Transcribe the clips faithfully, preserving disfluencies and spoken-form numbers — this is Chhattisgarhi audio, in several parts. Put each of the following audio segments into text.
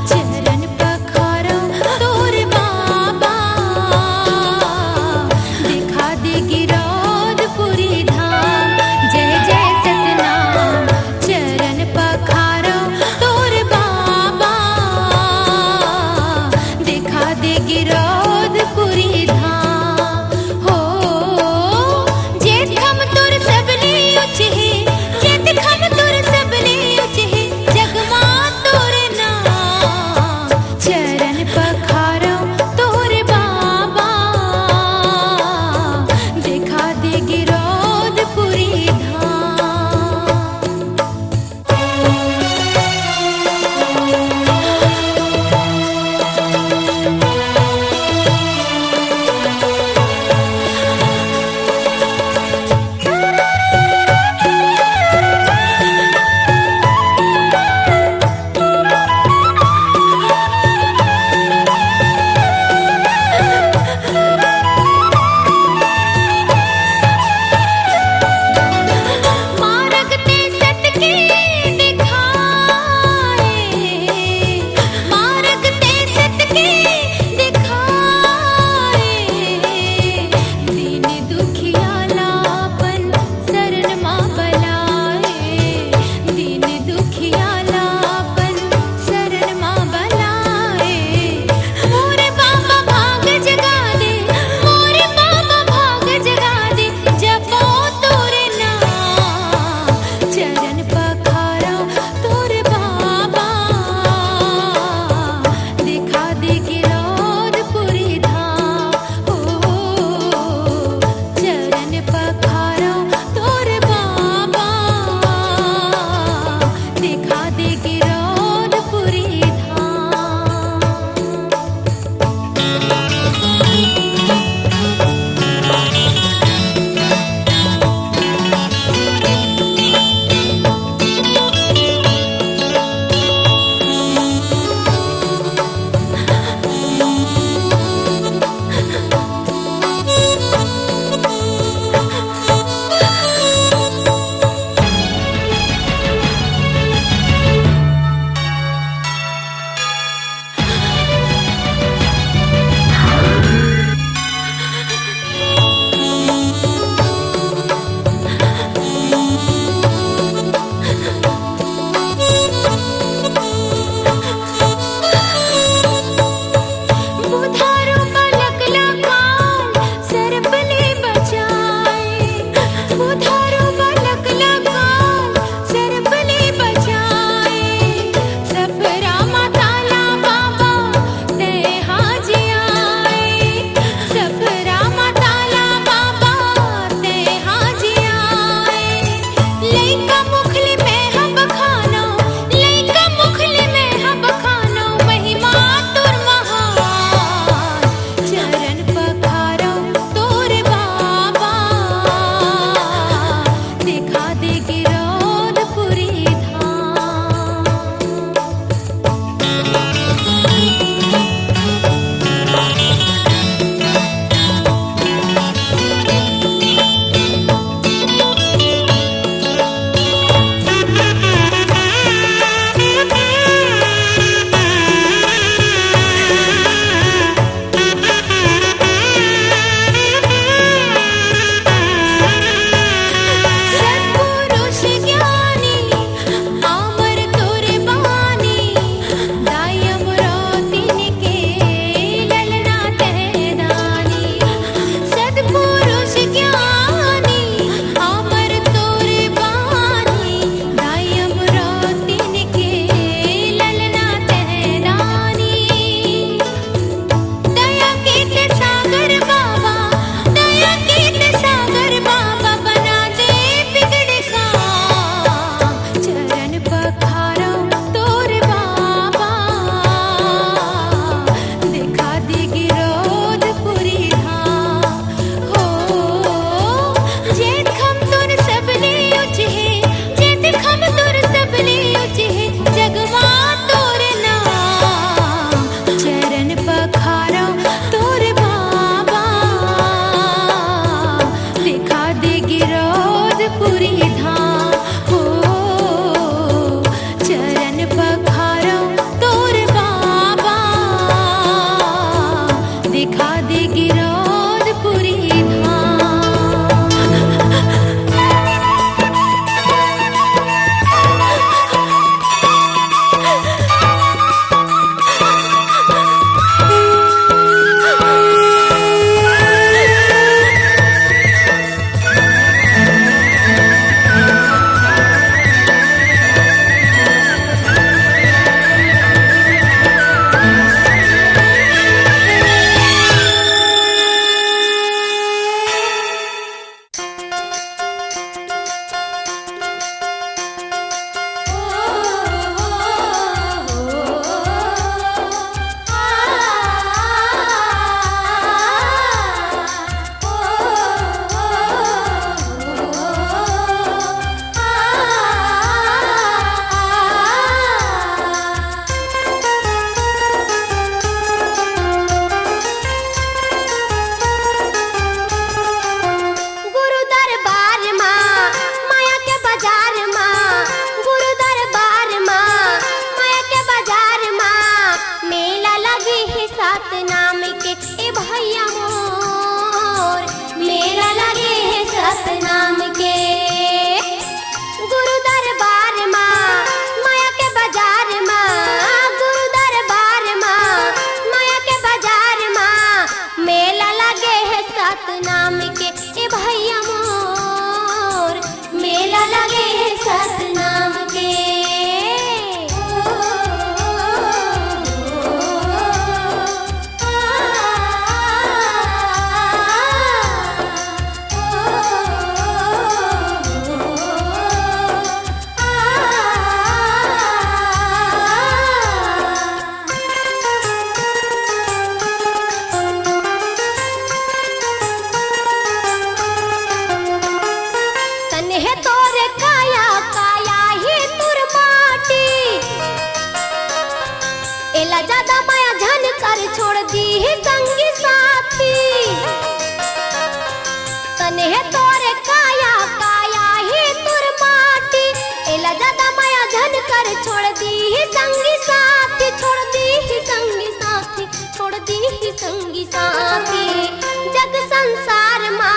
चरण पखारो तोर बाबा, दिखा दे गिरौदपुरी धाम। जय जय सतनाम। चरण पखारो तोर बाबा, दिखा दे गिरौदपुरी धाम। हो, जेत खम तोर सबले ऊँच हे, जेत खम तोर सबले ऊँच हे, जग मा तोर नाम। चरण पखारो तोर बाबा, दिखा दे गिरौदपुरी धाम। सतनाम के ए भैया मोर, मेला लगे हे सतनाम के। गुरु दरबार मा, माया के बाजार मा, गुरु दरबार मा, माया के बाजार मा, मेला लगे हे सतनाम के ए भैया मोर, मेला लगे हे सतनाम के। तन हे तोर काया, काया ही तोर माटी। एला ज्यादा माया झन कर, छोड़ दीही संगी साथी। तन हे तोर काया, काया ही तोर माटी। एला ज्यादा माया झन कर, छोड़ दीही संगी साथी, छोड़ दीही संगी साथी। छोड़ दीही संगी साथी। जग संसार मा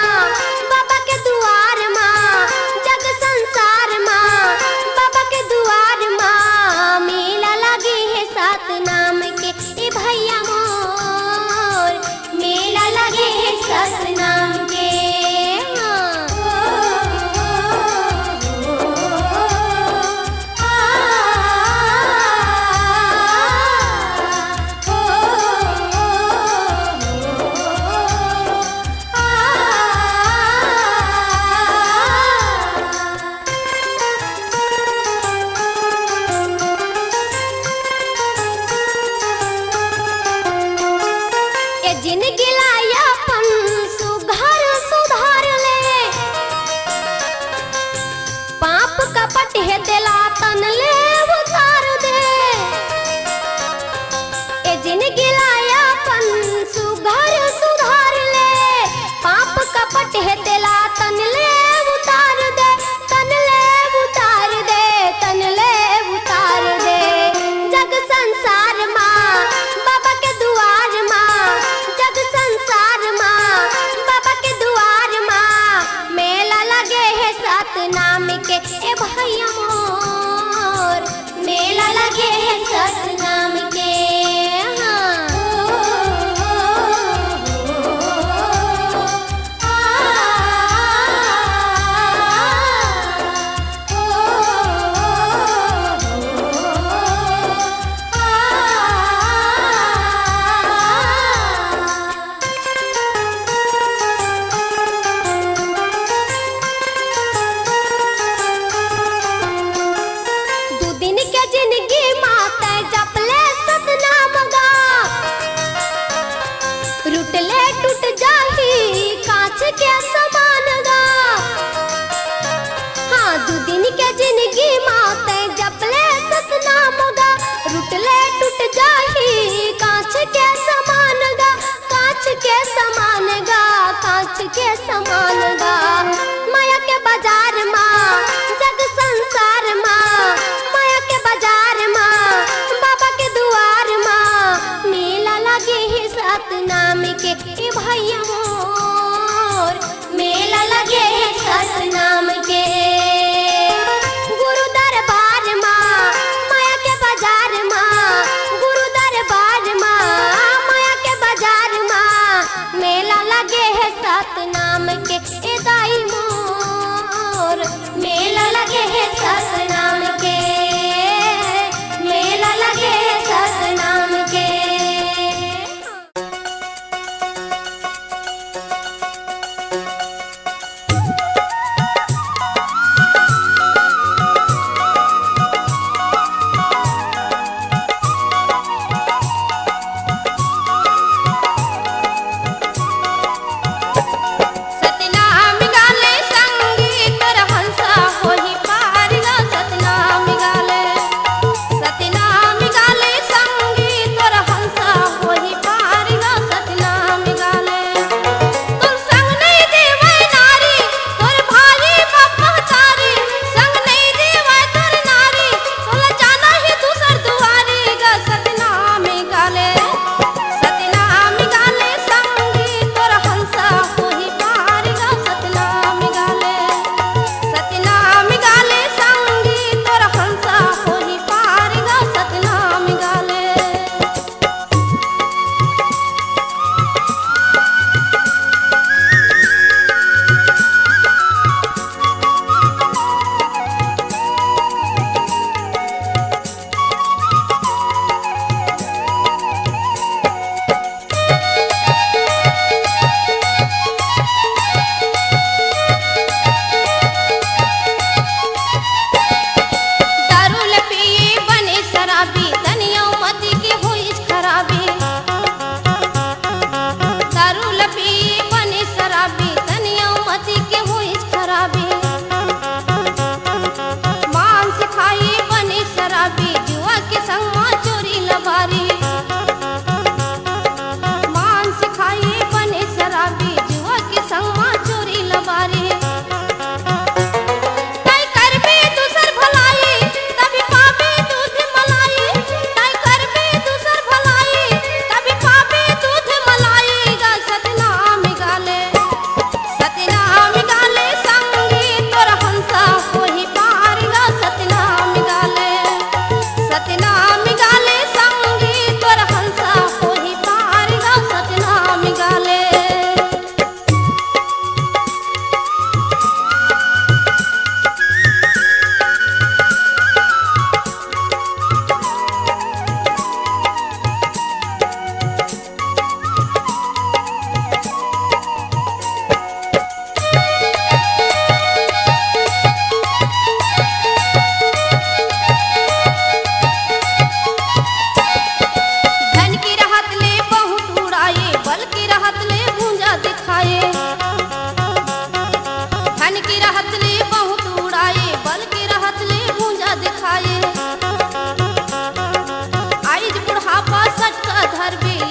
बाबा के दुआर मा, जग संसार मा बाबा के दुआर मा, मेला लगे हे सतनाम के ए भैया मोर, मेला लगे हे सतनाम के। हाँ। ए जिनगी ला अपन सुघर सुधार ले। पाप कपट हे तेला तन ले उतार दे। ए जिनगी ला अपन सुघर सुधार ले। पाप कपट हे तेला तन ले उतार दे, तन ले उतार दे, तन ले उतार दे। जग संसार मा बाबा के दुआर मा, जग संसार मा बाबा के दुआर मा, मेला लगे हे सतनाम के ए भैया मोर, मेला लगे हे सतनाम के। हाँ। दू दिन के जिनगी मा तैं जप ले सतनाम गा, रूठ ले टूट जाही कांच के समान गा। हाँ, दू दिन के जिनगी मा तैं जप ले सतनाम गा, रूठ ले टूट जाही कांच के समान गा। कांच के समान गा, कांच के समान गा। माया के बाजार मा, जग संसार मा, माया के बाजार मा, बाबा के दुआर मा, मेला लगे हे सतनाम के ए भैया मोर, मेला लगे हे सतनाम के। गुरु दरबार मा, माया के बाजार मा, गुरु दरबार मा, माया के बाजार मा, मेला लगे हे सतनाम के ए दाई मोर, मेला लगे हे सतनाम के, मेला लगे हे सतनाम के। सतनाम गाले संगीत रहंसा होही पार गा।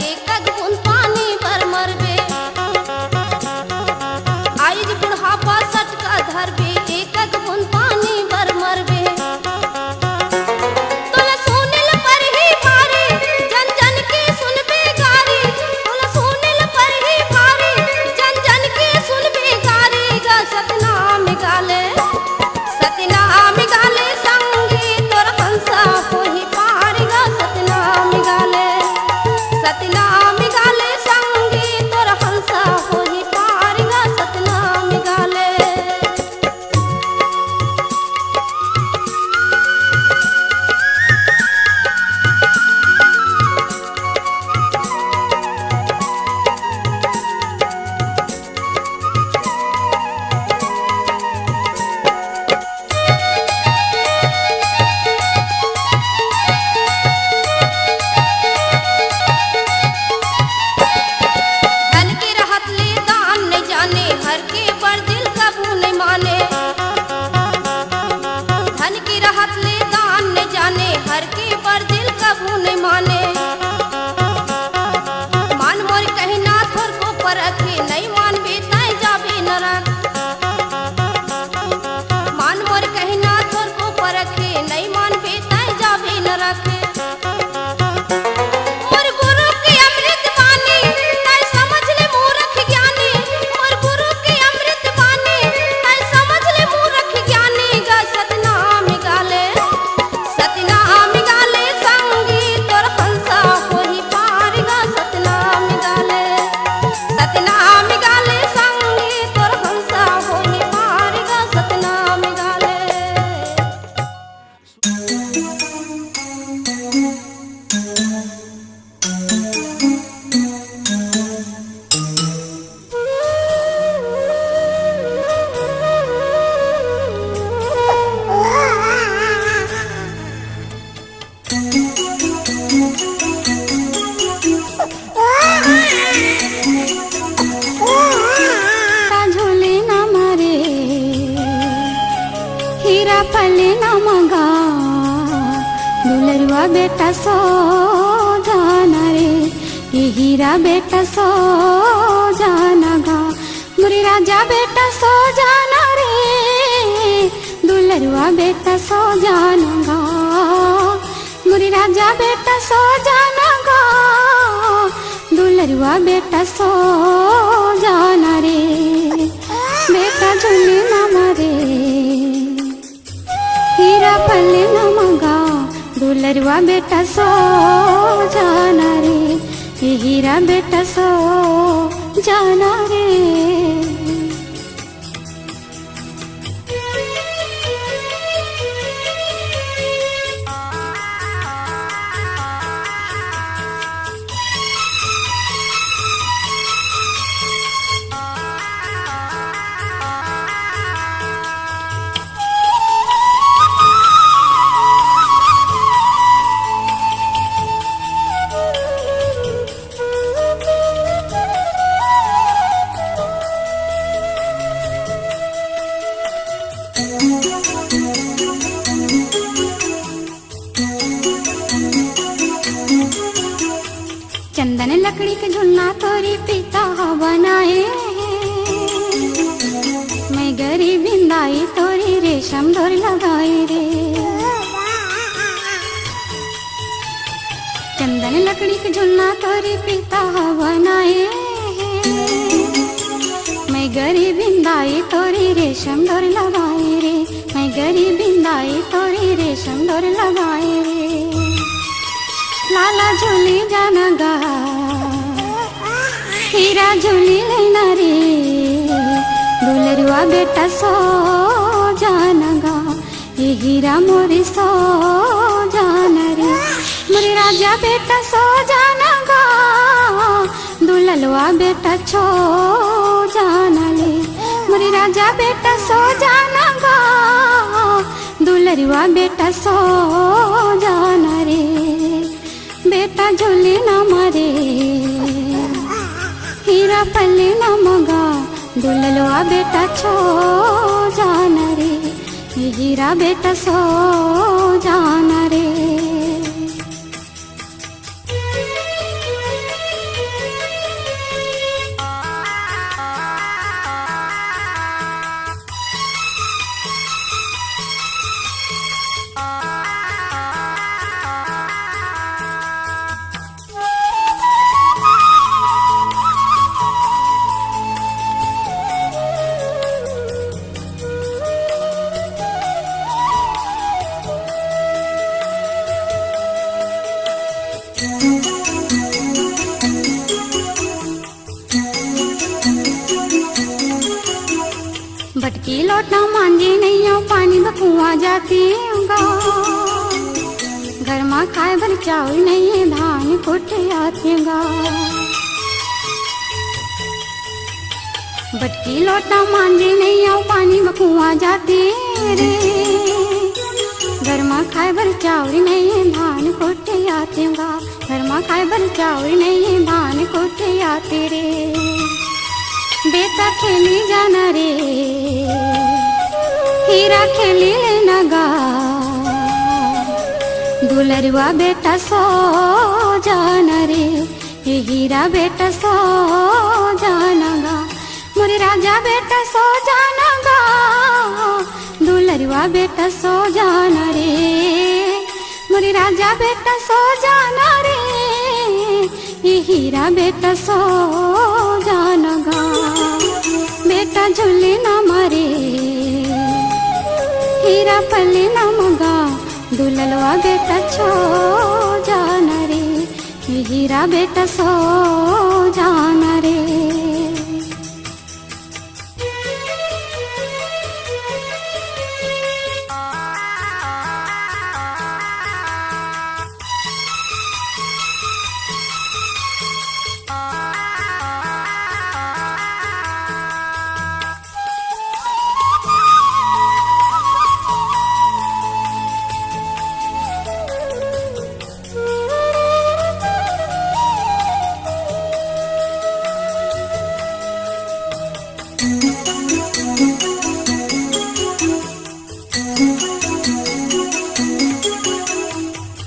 एकक बूंद पानी बर मरबे, आइज बुढ़ापा सटका धरबे, एकक बूंद पानी बर मरबे। तोला सुने ल परही भारी, जन जन के सुनबे गारी। तोला सुने ल परही भारी, जन जन के सुनबे गारी। गा सतनाम गा ले, सतनाम गा ले संगी तोर हंसा होही पार। गा सतनाम गा ले, सतनाम गा ले संगी तोर हंसा होही पार। गा सतनाम गा ले। धन के रहत ले दान नइ जाने, हर के बर दिल कभू नइ माने। धन के रहत ले दान नइ जाने, हर के बर दिल कभू नइ माने। मान मोर कहना थोरको परखे, नइ मानबे तैं जाबे नरक। मान मोर कहना थोरको परखे, नइ मानबे तैं जाबे नरक। मोर गुरु के अमृत बानी, तैं समझ ले मूरख ज्ञानी। मोर गुरु के अमृत बानी, तैं समझ ले मूरख ज्ञानी। गा सतनाम गा ले, सतनाम गा ले संगी तोर हंसा होही पार। गा सतनाम गा ले, सतनाम गा ले संगी तोर हंसा होही पार। गा सतनाम गा ले। झूले ना मारे, हीरा पले ना मगा, दुलरुआ बेटा सो जाना रे, ये हीरा बेटा सो जाना गा, मुरी राजा बेटा सो जाना रे, दुलरुआ बेटा सो जाना गा, मुरी राजा बेटा सो जाना गा, दुलरुआ बेटा सो जाना रे, बेटा झूले ना मारे। हीरा पले ना मगा, दुलरुआ बेटा सो जाना रे, ये हीरा बेटा सो जाना रे। चंदन लकड़ी के झुलना तोरी पिता ह बनाए हे, मैं गरी बिंदाई तोरी रेशम डोर लगाए रे। चंदन लकड़ी के झुलना तोरी पिता ह बनाए हे, मैं गरी बिंदाई तोरी रेशम डोर लगाए रे। मैं गरी बिंदाई तोरी रेशम डोर लगाए रे। लाला झूली जाना गा, हीरा झूली लेना रे, दुलरुआ बेटा सो जाना गा, ये हीरा मोरी सो जाना रे, मोरी राजा बेटा सो जाना गा, दुललवा बेटा छो जाना ले, मोरी राजा बेटा सो जाना गा, दुलरुआ बेटा सो जाना रे। बेटा झूले ना मारे, हीरा पले ना मगा, दुललवा बेटा छो जाना रे, हीरा बेटा सो जाना रे। ना मांजे नइयो पानी बकुआ जाते गा। घर मा खाए बर चाउर नइये धान कोठे आते गा। बटकी लोटा मांजे नइयो पानी बकुआ जाते रे। घर मा खाए बर चाउर नइये धान कोठे आते गा। घर मा खाए बर चाउर नइये धान कोठे आते रे। बेटा खेली जाना रे, हीरा खेली लेना गा। दुलरुआ बेटा सो जाना रे, ए हीरा बेटा सो जाना गा। मोरे राजा बेटा सो जाना गा, दुलरुआ बेटा सो जाना रे। मोरे राजा बेटा सो जाना रे, ए हीरा बेटा सो जाना गा। बेटा झूले ना मारे, हीरा पले ना मगा, दुलरुआ बेटा छो जाना रे, ए हीरा बेटा सो जाना रे।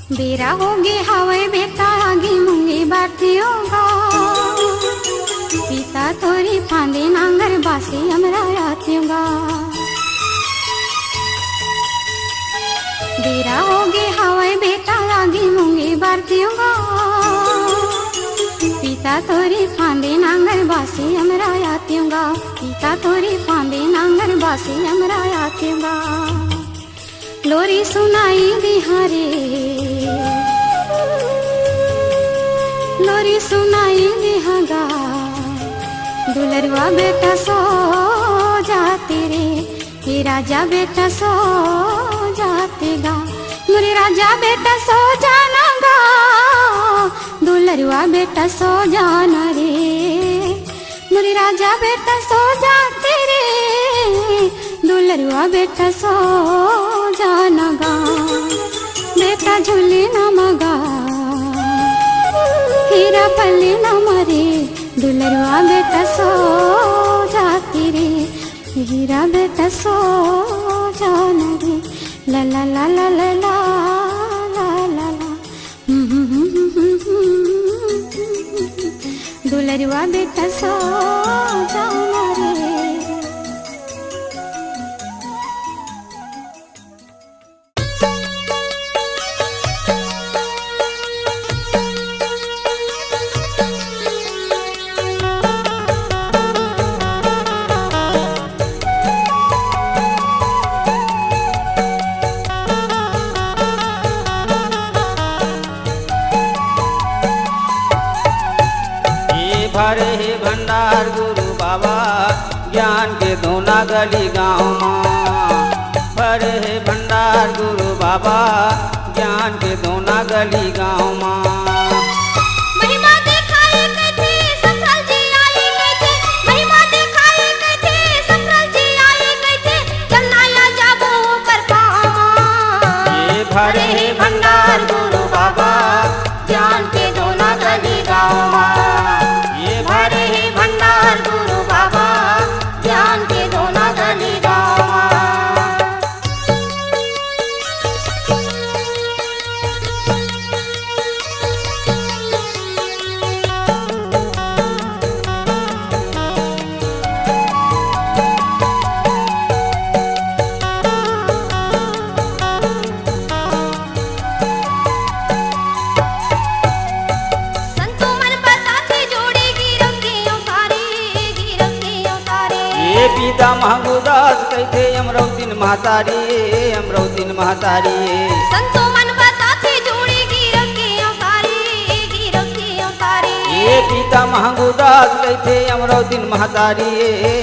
बेरा होगे हवय बेटा, आगी मुंगी बारतियों गा। पिता तोरी फांदे नांगर बासी हमरा आतियों गा। बेरा होगे हवय बेटा, आगी मुंगी बारतियों गा। पिता तोरी फांदे नांगर बासी हमरा आतियों गा। पिता तोरी फांदे नांगर बासी हमरा आतियों गा। लोरी सुनाई दिहा रे, लोरी सुनाई दिहा गा। दुलरुआ बेटा सो जाते रे, ए राजा बेटा सो जाते गा। मोरे राजा बेटा सो जाना गा, दुलरुआ बेटा सो जाना रे। मोरे राजा बेटा सो जाते रे, दुलरुआ बेटा सो जाना गा। बेटा झूले ना मगा, हीरा पले ना मारे, दुलरुआ बेटा सो जाते रे, हीरा बेटा सो जाना रे। ला ला ला ला ला ला ला ला ला। दुलरुआ बेटा सो जाना रे। ए भरे हे भंडार गुरु बाबा, ज्ञान के दोना गली गाँव मा। भरे हे भंडार गुरु बाबा, ज्ञान के दोना गली गाँव मा। महिमा देखाई कथे, सफल जी आई कथे। महिमा देखाई कथे, सफल जी आई कथे। चल ना आ जाबो ओकर पाँव मा। ए भरे हे भंडार गुरु बाबा, ज्ञान के दोना गली गाँव मा। ए भरे हे भंडार गुरु बाबा, ज्ञान के दोना गली गाँव मा। संतो मन बताथे जोड़ी गिरफ्तियों तारी, गिरफ्तियों तारी। ए पिता महंगुदास कहिथे अमरौतिन महतारी, अमरौतिन महतारी। संतो मन बताथे जोड़ी गिरफ्तियों तारी, गिरफ्तियों तारी। ए पिता महंगुदास कहिथे अमरौतिन महतारी,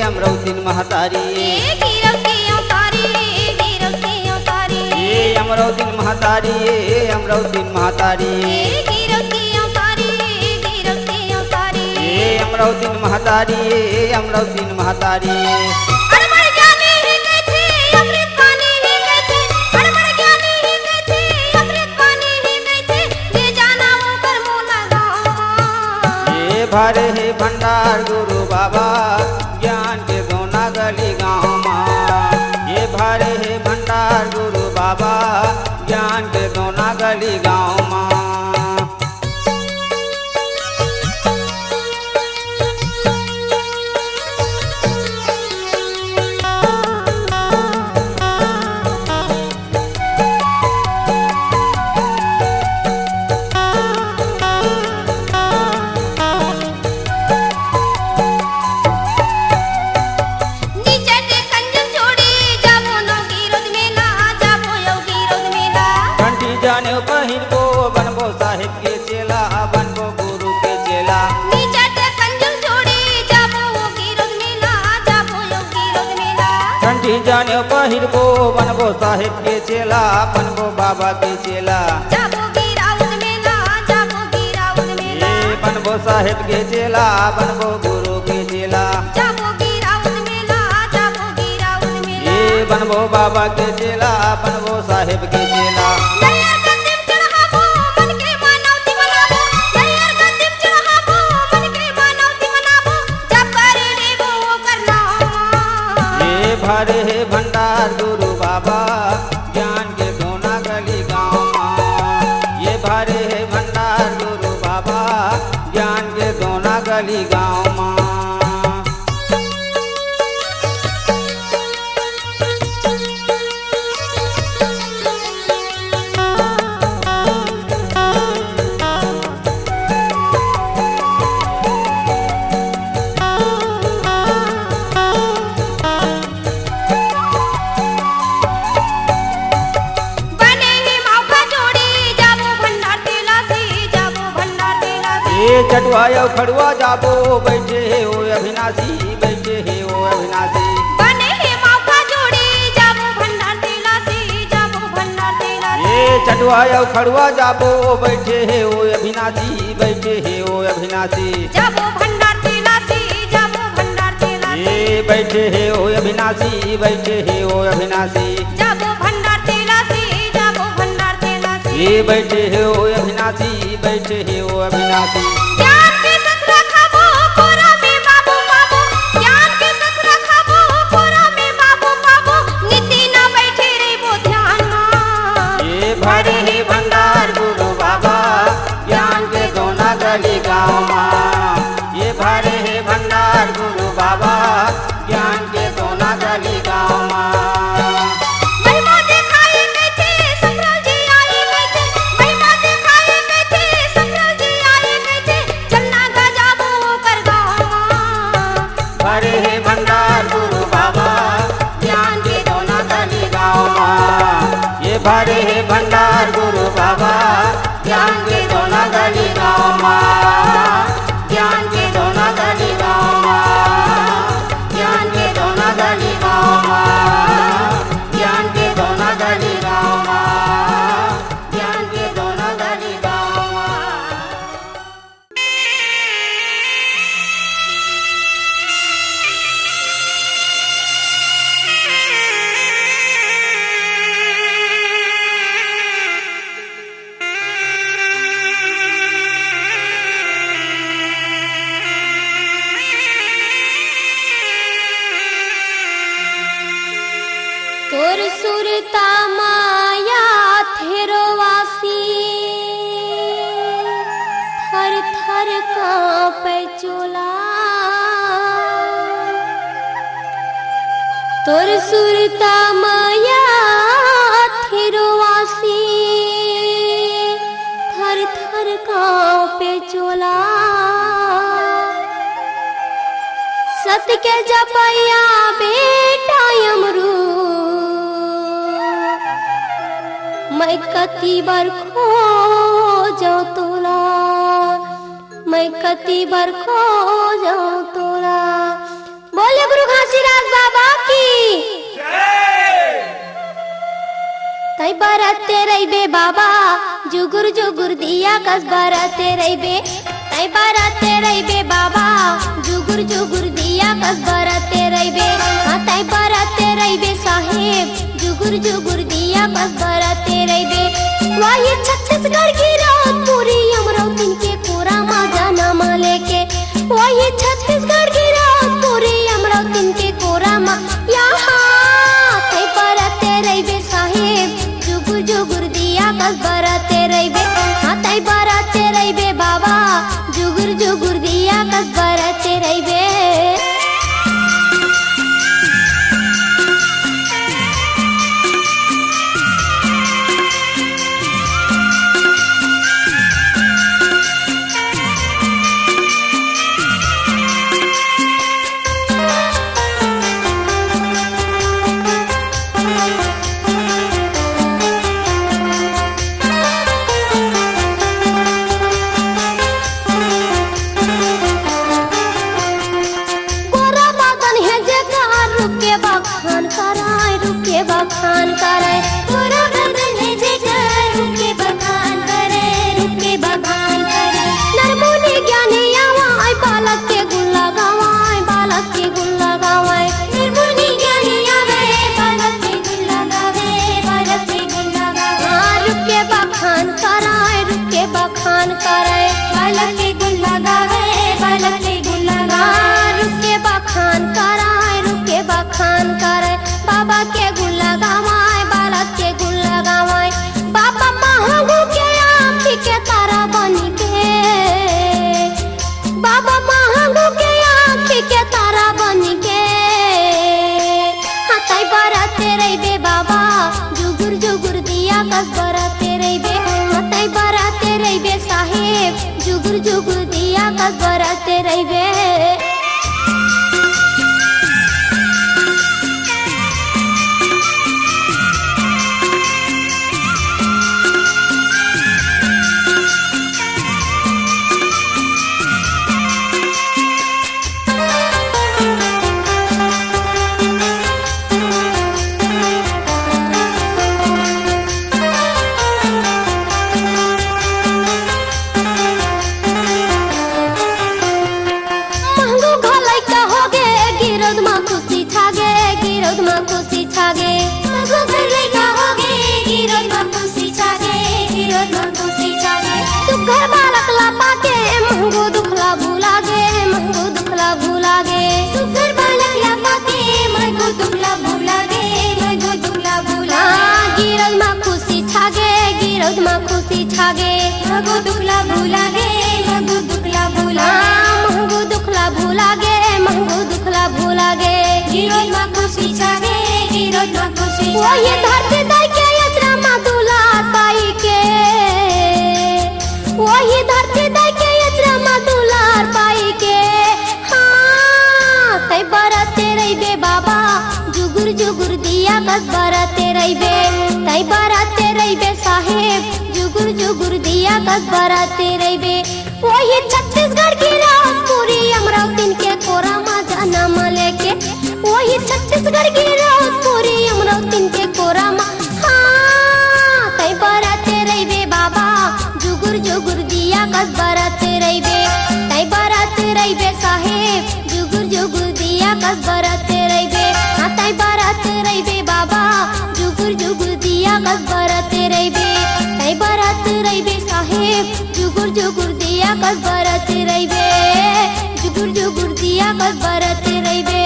अमरौतिन महतारी। ए गिरफ्तियों अमरावती महतारी, ए अमरावती महतारी। ए गिरौती अवतारी, ए गिरौती अवतारी। ए अमरावती महतारी, ए अमरावती महतारी। अड़बड़ ज्ञानी ही कहिथे, अमृत पानी ही कहिथे। अड़बड़ ज्ञानी ही कहिथे, अमृत पानी ही कहिथे। जे जाना ओकर मोला गाँव। ए भरे हे भंडार गुरु बाबा, ज्ञान के दोना गली गाँव मा। ए भरे हे भंडार गुरु बाबा, ज्ञान के दोना गली गाँव मा। निचट कंजन जोड़ी जाबो नौ गिरोध मेला, जाबो यौ गिरोध मेला। कंठी जनेऊ पहिरबो, बनबो साहेब के चेला, बनबो गुरु के चेला। निचट कंजन जोड़ी जाबो गिरोध मेला, जाबो यौ गिरोध मेला। कंठी जनेऊ पहिरबो, बनबो साहेब के चेला, बनबो बाबा के चेला। जाबो गिराउद मेला, जाबो गिराउद मेला। ए बनबो साहेब के चेला, बनबो गुरु के चेला। जाबो गिराउद मेला, जाबो गिराउद मेला। ए बनबो बाबा के चेला, बनबो साहेब के चेला। नरियर गद्दी म चढ़ाबो, मन के मनौती मनाबो। नरियर गद्दी म चढ़ाबो, मन के मनौती मनाबो। जप करे लेबो ओकर नाम। ए भरे हे भंडार गुरु बाबा, ज्ञान के दोना गली गाँव मा। ए भरे हे भंडार गुरु बाबा, ज्ञान के दोना गली गाँव मा। बने हे मौका जोड़ी, जाबो भंडार तेलासी, जाबो भंडार तेलासी। ए चटुआ अउ खड़ुआ जाबो, बैठे हे ओ अविनाशी, बैठे हे ओ अविनाशी। बने हे मौका जोड़ी, जाबो भंडार तेलासी, जाबो भंडार तेलासी। ए चटुआ अउ खड़ुआ जाबो, बैठे हे ओ अविनाशी, बैठे हे ओ अविनाशी। जाबो भंडार तेलासी, जाबो भंडार तेलासी। ए बैठे हे ओ अविनाशी, बैठे हे ओ अविनाशी। जाबो भंडार तेलासी, जाबो भंडार तेलासी। ए बैठे हे ओ अविनाशी, बैठे हे ओ अविनाशी। ज्ञान के सत रखाबो, कोरा में बाबू पाबो। ज्ञान के सत रखाबो, कोरा में बाबू पाबो। निति न बैठे रहिबो ध्यान मा। ए भरे हे भंडार गुरु बाबा, ज्ञान के दोना गली गाँव मा। ए भरे हे भंडार गुरु बाबा, ज्ञान के दोना गली गाँव मा। महिमा देखाए कहिथे, ससुराल जी आए कहिथे। महिमा देखाए कहिथे, ससुराल जी आए कहिथे। चलना गा जाबो ओकर गाँव मा। भरे हे भंडार गुरु बाबा, ज्ञान के दोना गली गाँव मा। ए भरे हे भंडार गुरु बाबा, ज्ञान के दोना गली गाँव मा। ज्ञान के दोना गली गाँव मा। ज्ञान के दोना गली गाँव मा। ज्ञान के दोना गली गाँव मा। ज्ञान के दोना गली गाँव मा। तोर सुरता माया थेरो वासी, थर थर कांपे चोला। तोर सुरता माया थेरो वासी, थर थर कांपे चोला। सत के जपइया बेटा अमरू, मैं कति बर खोजौं तोला, मैं कति बर खोजौं तोला। बोलिए गुरु घासीराज बाबा की। तैं बरते रहिबे बाबा, जुगुर जुगुर दिया कस बरते रहिबे। तैं बरते रहिबे बाबा, जुगुर जुगुर दिया कस बरते रहिबे। हाँ, तैं बरते रहिबे साहेब, जुगुर जुगुर दिया कस बरते रहिबे। वही छत्तीसगढ़ गिरौदपुरी अमरौतिन के कोरा मा जनम लेके। वही छत्तीसगढ़ गिरौदपुरी अमरौतिन के कोरा मा। यहाँ तैं बरते रहिबे साहेब, जुगुर जुगुर दिया कस बरते रहिबे। हाँ, तैं बरते रहिबे बाबा, जुगुर जुगुर दिया कस बरते रहिबे। गोरा बदन हे जेकर, रुक के बखान करय, रुक के बखान करय। गोरा बदन हे जेकर, रुक के बखान करय, रुक के बखान करय। नरमुनि ज्ञानी आवय, बालक के गुण लगावय, बालक के गुण लगावय। नरमुनि ज्ञानी आवय, बालक के गुण लगावय, बालक के गुण लगावय। हाँ, रुक के बखान करय, रुक के बखान करय। बालक के गुण लगावय, बालक के गुण लगावय। हाँ, रुक के बखान करय, रुक के बखान करय। बाबा के गुण लगावय, बालक के गुण लगावय। बाबा महंगू के आँखी के तारा बन के, बाबा महंगू के आँखी के तारा बन के। हाँ, तैं बरते रहिबे बाबा, जुगुर जुगुर दिया कस बरते रहिबे। हाँ, तैं बरते रहिबे साहेब, जुगुर जुगुर दिया कस बरते रहिबे। महंगू घलई का होगे, गिरौद मा खुशी छागे, गिरौद मा खुशी छागे। महंगू घलई का होगे, गिरौद मा खुशी छागे, गिरौद मा खुशी छागे। सुघर बालक ला पाके, महंगू दुख ला भुला गे, महंगू दुख ला भुला गे। सुघर बालक ला पाके, महंगू दुख ला भुला गे, महंगू दुख ला भुला गे। हाँ, गिरौद मा खुशी छागे, गिरौद मा खुशी छागे। महंगू दुख ला भुला गे, महंगू दुख ला भुला गे। हाँ, महंगू दुख ला भुला गे, महंगू दुख ला भुला गे। गिरौद मा खुशी छागे, गिरौद मा खुशी छागे। वही धरती दाई के अचरा मा दुलार पाई के, वही धरती दाई के अचरा मा दुलार पाई के। हाँ, तैं बरते रहिबे बाबा, जुगुर जुगुर दिया कस बरते रहिबे। तैं बरते रहिबे साहेब, जुगुर जुगुर दिया कस बरते रहिबे। वही छत्तीसगढ़ गिरौदपुरी अमरौतिन के कोरा मा जनम लेके। वही छत्तीसगढ़ गिरौदपुरी अमरौतिन के कोरा मा। हाँ, तैं बरते रहिबे बाबा, जुगुर जुगुर दिया कस बरते रहिबे। तैं बरते रहिबे साहेब, जुगुर जुगुर दिया कस बरते रहिबे। हाँ, तैं बरते रहिबे बाबा, जुगुर जुगुर दिया कस बरते रहिबे। तैं बरते रहिबे साहेब, जुगुर जुगुर दिया कस बरते रहिबे। जुगुर जुगुर दिया कस बरते रहिबे।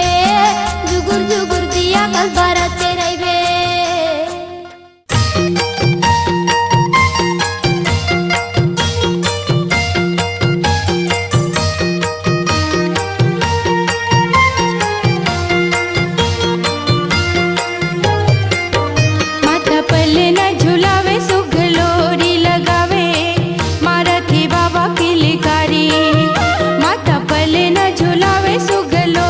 जुगुर जुगुर दिया कस बरते रहिबे। माथा पल्ले न झुलावे, सुघलोरी लगावे, मारत हे बाबा किलकारी। माथा पल्ले न झुलावे, सुघलो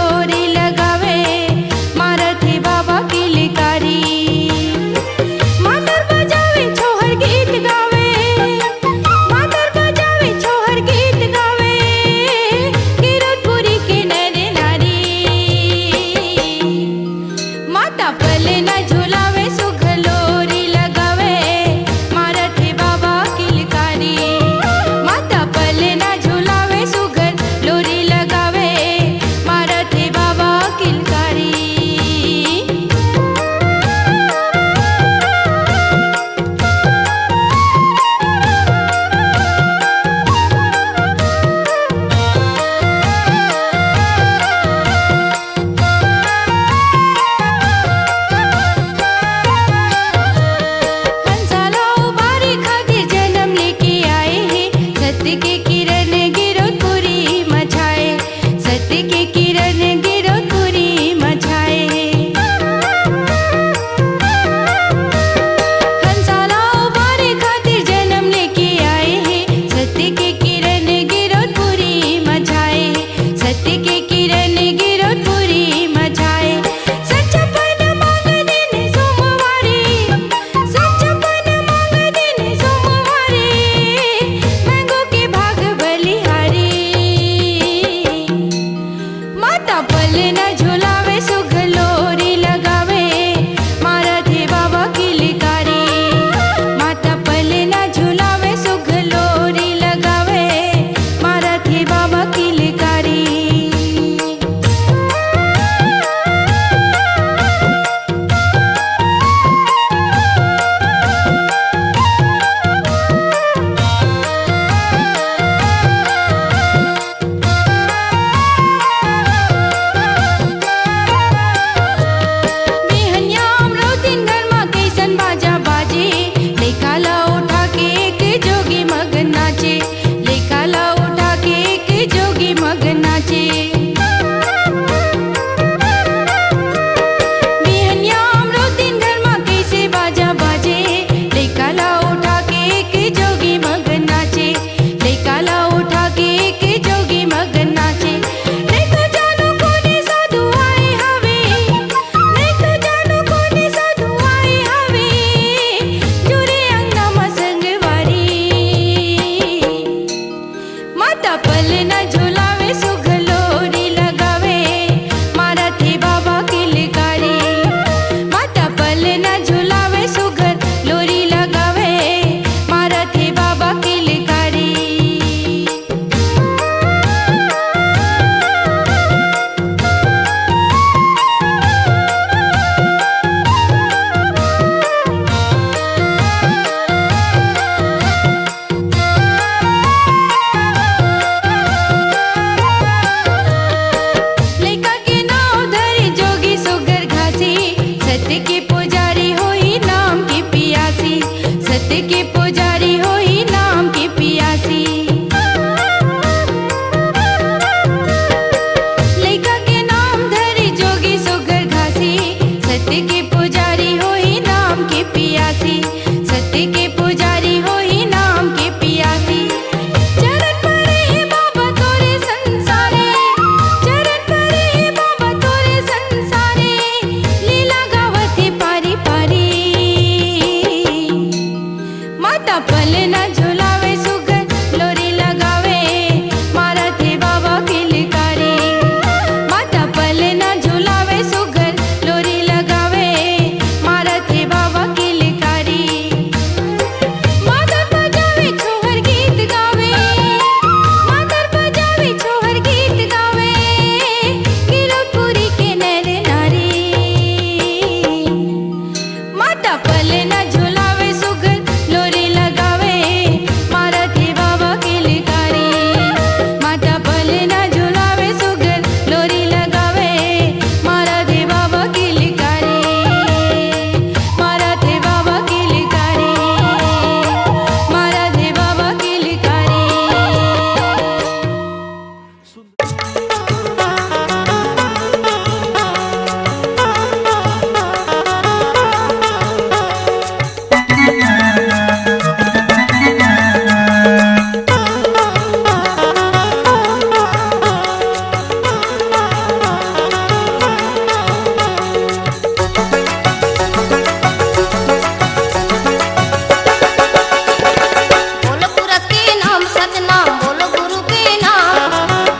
बोलो पुरस के नाम सतनाम, बोलो गुरु के नाम।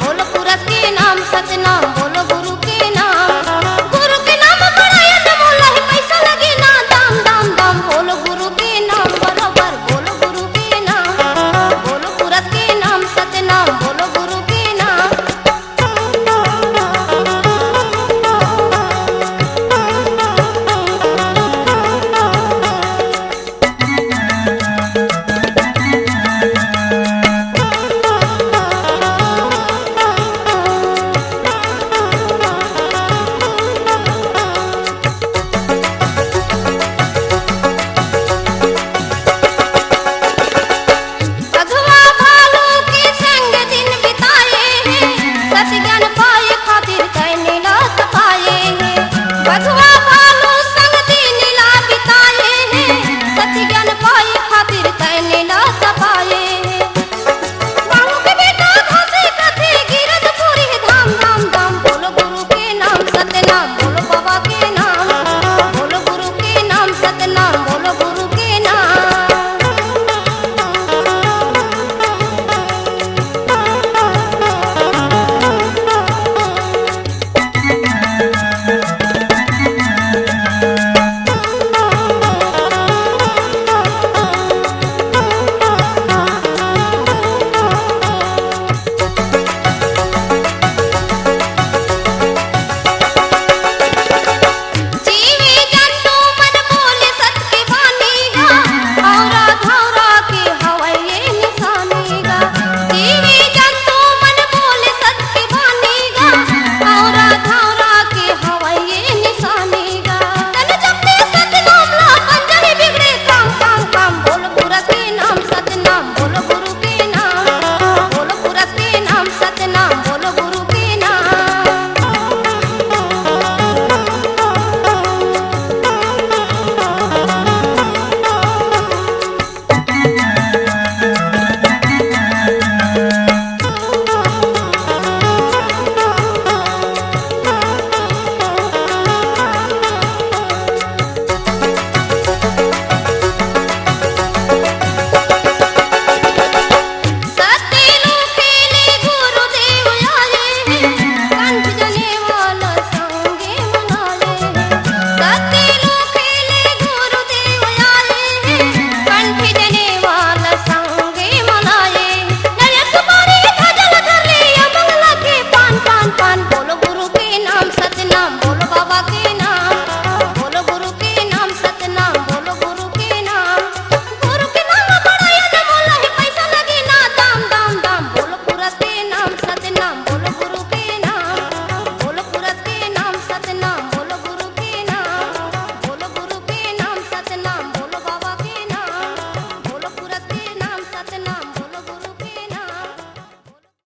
बोलो पुरस के नाम सतनाम, बोलो गुरु के नाम। गुरु के नाम बड़ा अनमोल है, पैसा लगे ना दाम, दाम, दाम। बोलो गुरु के नाम बरोबर, बोलो गुरु के नाम। बोलो पुरस के नाम सतनाम, बोलो गुरु के नाम। अघवा भालू के संग दिन बिताए हैं, सत ज्ञान